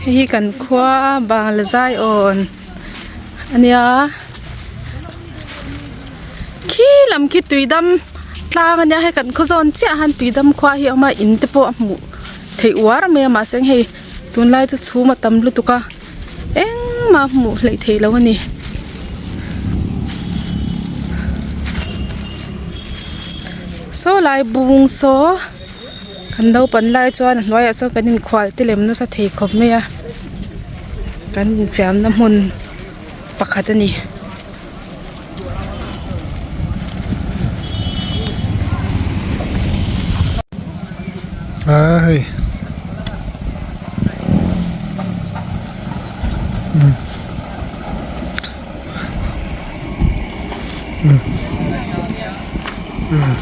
Hei hi kan khua bangla zaiawn a nia khi lam khi tuidam tlang a nia hei kan khaw zawn chiah hian tuidam khua hi a awm a in te pawh a hmuh theih uar mai a mahse hei tunlai chu chhum a tam lutuk a engmah a hmuh hleih theih loh a ni. Saw lai bung saw. Kan naupan lai chuan a hnuaiah sawn kan inkhual te lem nasa thei khawp mai a kan infiamna hmun pakhat a ni. Aa hei umm umm umm.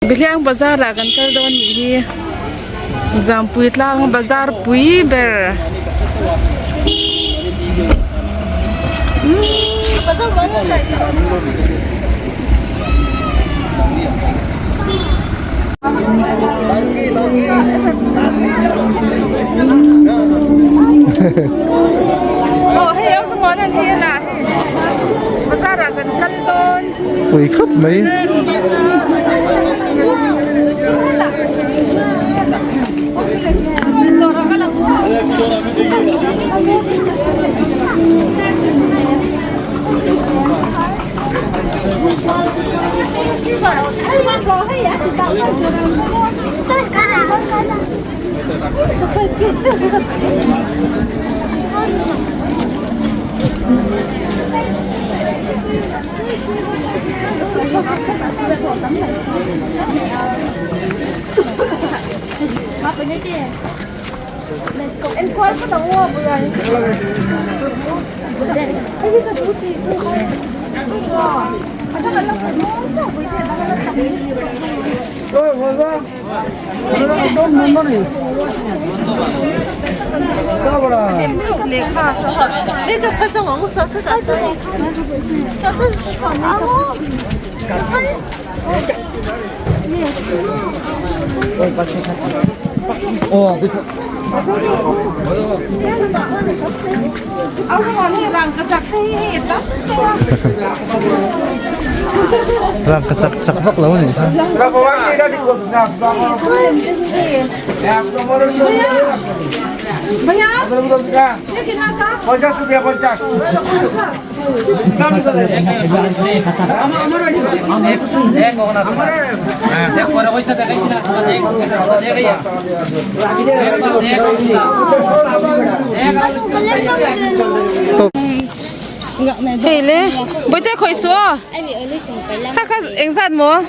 Behliang bazar ah kan kal dawn nih hi Zampui tlang bazar pui ber Aw hei au zamuan an hi a hei bazar ah kan kal dawn. Pui khawp mai. Rangkachak chak vak lo a nih kha. Hei le bawihte khawih suh aw kha kha eng zat maw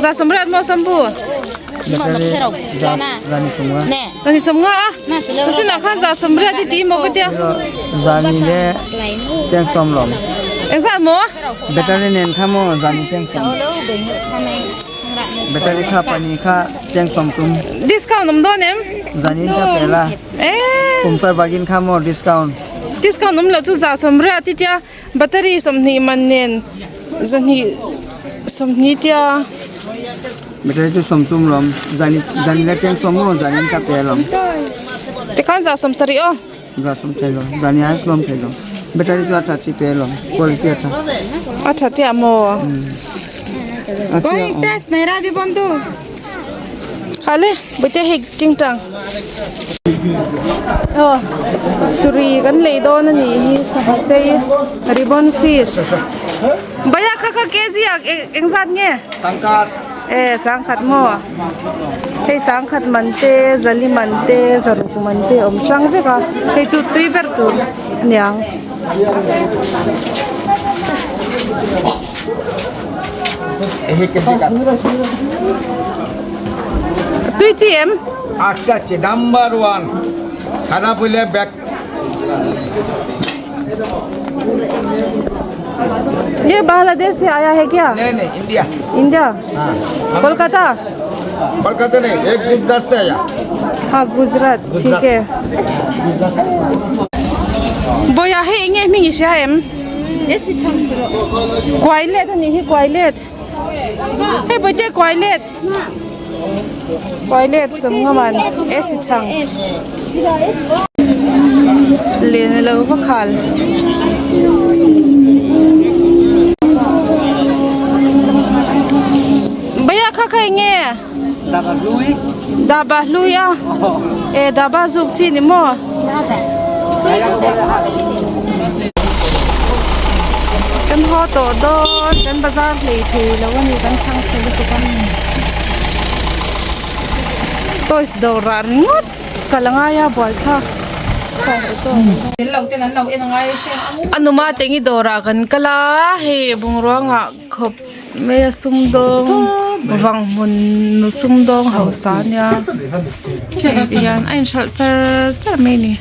za sawmriat maw sambu zani sawmnga a chinah khan za sawmriat i ti maw ka tia zani le cheng sawm lawm eng zat maw battery nen kha maw zani cheng sawm battery kha pani kha cheng sawm tum discount awm dawn em zani kha pe la kumthar bagin kha maw discount discount awm loh chu za sawmriat i tia battery 20 man nen zahnih 20 tia battery chu 30 lawm zani zani le cheng sawm maw zani ka pe lawm tikhan za 70 aw za 70 thei lo zani ai tlawm thei lo battery chu a tha chi pe lawm quality a tha a tha chiah maw a chiah aw Khale bawihte hei keng tang aw suri kan lei dawn a nih hi sangha sei ribbon fish baya kha kha. kha kg ah engzat nge? Sangkhat. E sangkhat maw? Hei sangkhat man te zali man te zaruk man te a awm hrang vek a hei chu tui ber tur a niang. Tui chi em? আচ্ছা আচ্ছা number one খারাপ হইলে back ये बांग्लादेश से आया है क्या नहीं नहीं इंडिया इंडिया कोलकाता कोलकाता नहीं एक गुजरात से आया हाँ गुजरात ठीक है बोया है इंगे मिंग इशा एम क्वाइलेट नहीं ही क्वाइलेट हे बोते क्वाइलेट क्वाइलेट समंगमान ऐसी छंग लेने लो बखाल भैया खा खाएंगे daba hlui a e daba zuk chi ni maw kan haw tawh dawn kan bazar hlei thei lo a ni kan chhang chhe lutuk a toys dawrah ringawt ka la ngai a buai thlak a numa teng i dawrah kan kal a hei bungrua ngah khawp. Mai a sumdawng vang hmun nu sumdawng hausa ania hei ti hian a inhralh char char mai a ni.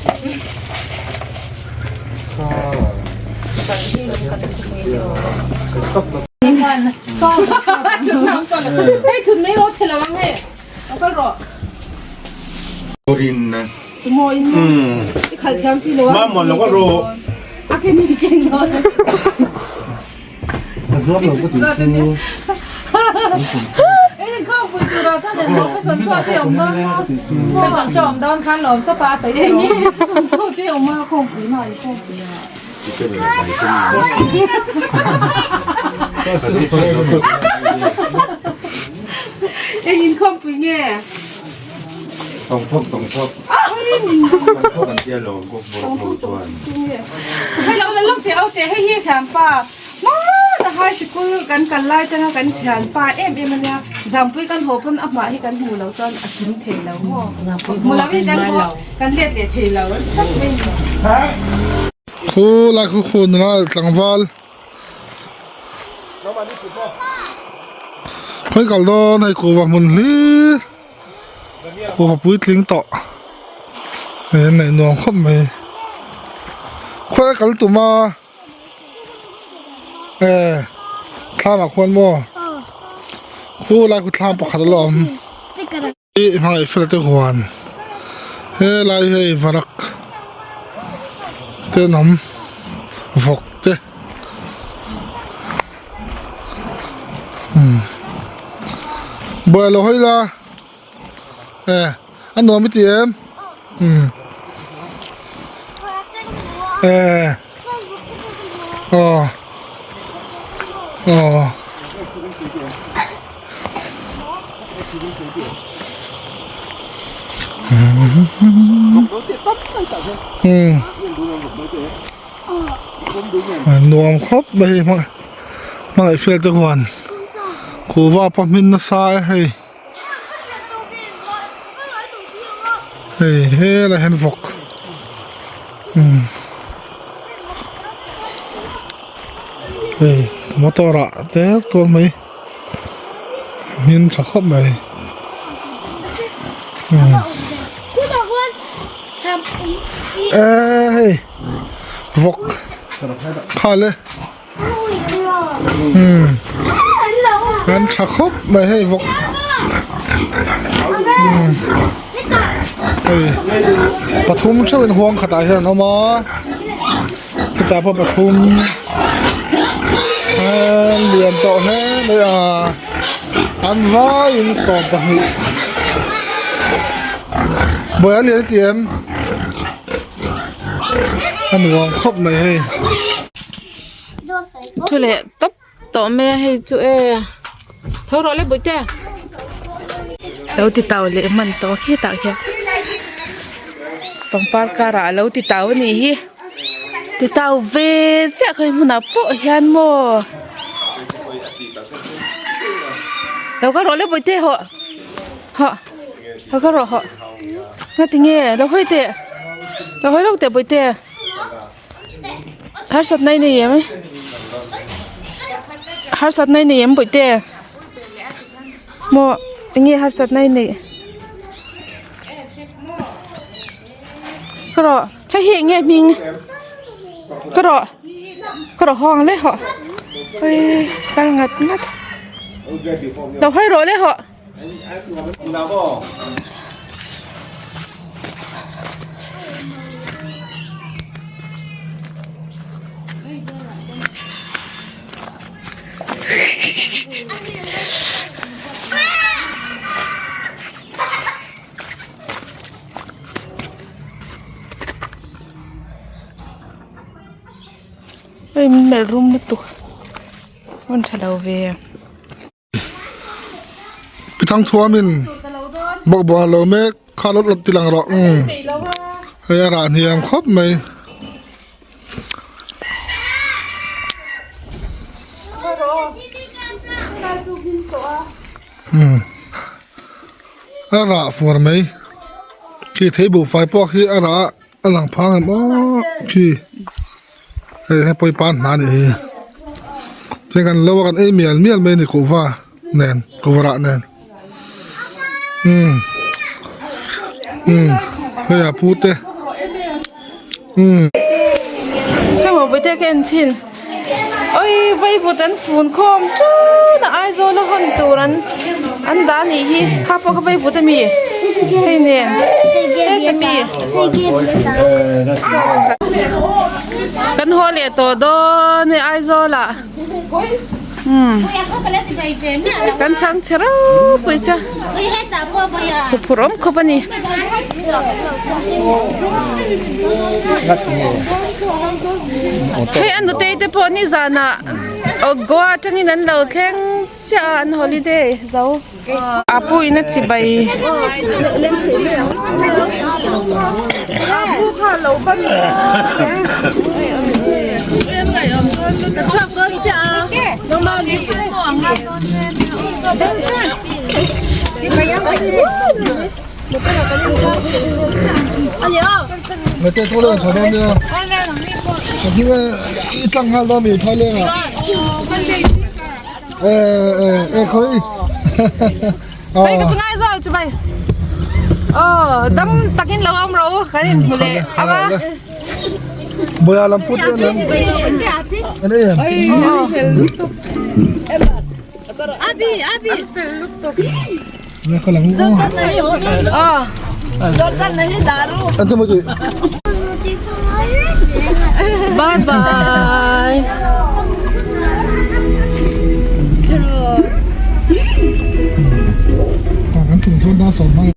A zuam lo ka tih chu. Hmana high sikul kan kal lai atanga kan thianpa em em ania Zampui kan haw pawn amah hi kan hmuh loh chuan a kim thei lo maw hmu lo in kan haw kan let leh thei lo an tak mai ni. Khu lai khu khu nula tlangval khawi kal dawn hei kuhva hmun hlir kuhva puitling tawh hei an neih nuam khawp mai khawi a kal tum a. Eh thlam ah khuan maw khu lai khu thlam pakhat a la awm ih hmangaih fel te huan helai hei varak te an awm vawk te umm buai lo hawi la eh a nuam i ti em umm eh aw aw umm nuam khawp mai hei hmangaih fel te huan kuhva pawh hmin nasa e hei. Hei helai hian vawk umm hei motor ah tel tual mai hmin tha khawp mai umm eee hei vawk khale. Umm an tha khawp mai hei vawk umm hei pathum theuh in huang khatah hian an awm a hetah pawh pathum an lian tawh hle mai a an vaiin 12 buai a lian a ti em a nuam khawp mai hei. Thu leh tawp tawh mai a hei chu e tho rawh le bawihte lo ti tau leh hman tawh khitah khian pangpar karah a lo ti tau a nih hi ti tau ve chiah khawi hmunah pawh hian maw. Lo kal rawh le bawihte hawh hawh lo kal rawh hawh nga tinge lo hawi teh lo hawi lawk teh bawihte harsatna i nei em harsatna i nei em bawihte maw enge harsatna i neih ka rawh hei hi enge hming ka rawh ka rawh hawng le hawh hei kal ngat ngat lo hawi rawh le hawh. Hei min melh rum lutuk a rawn tha lo ve. Pi Thangthuamin bawkbawn a lo mek kha lawt lawt ti lang rawh umm hei a rah hniam khawp mai. Umm a rah fuar mai khi thei buhfai pawh khi a rah a lang phang em aw khi hei he pawh hi pan hna a nih hi chuan kan lo a kan ei mial mial mai a ni kuhva nen kuhva rah nen umm umm hei a pu te umm. Ka en thin. Oi vaivut an fun khawm tun a Aizawl a hawn tur an an dah a nih hi kha pawh kha vaivut a mi hei nen heta mi kan haw leh tawh dawn e Aizawl ah umm kan chhang chhe ropui sia huphurh awm khawp a ni. Hei a nutei te pawh nizanah Goa atangin an lo thleng chiah a an holiday zo a pu in a chibai Mete thu leng chho dawn nia. Ka hming a i tlang nghal dawn mi phai leng ah. E e e khoi. Hei ka pangai zal chu bai. Oh dam takin lo awm ro kan in hmu leh awa. Boya lam put em em. An em. Abi abi. Bye bye.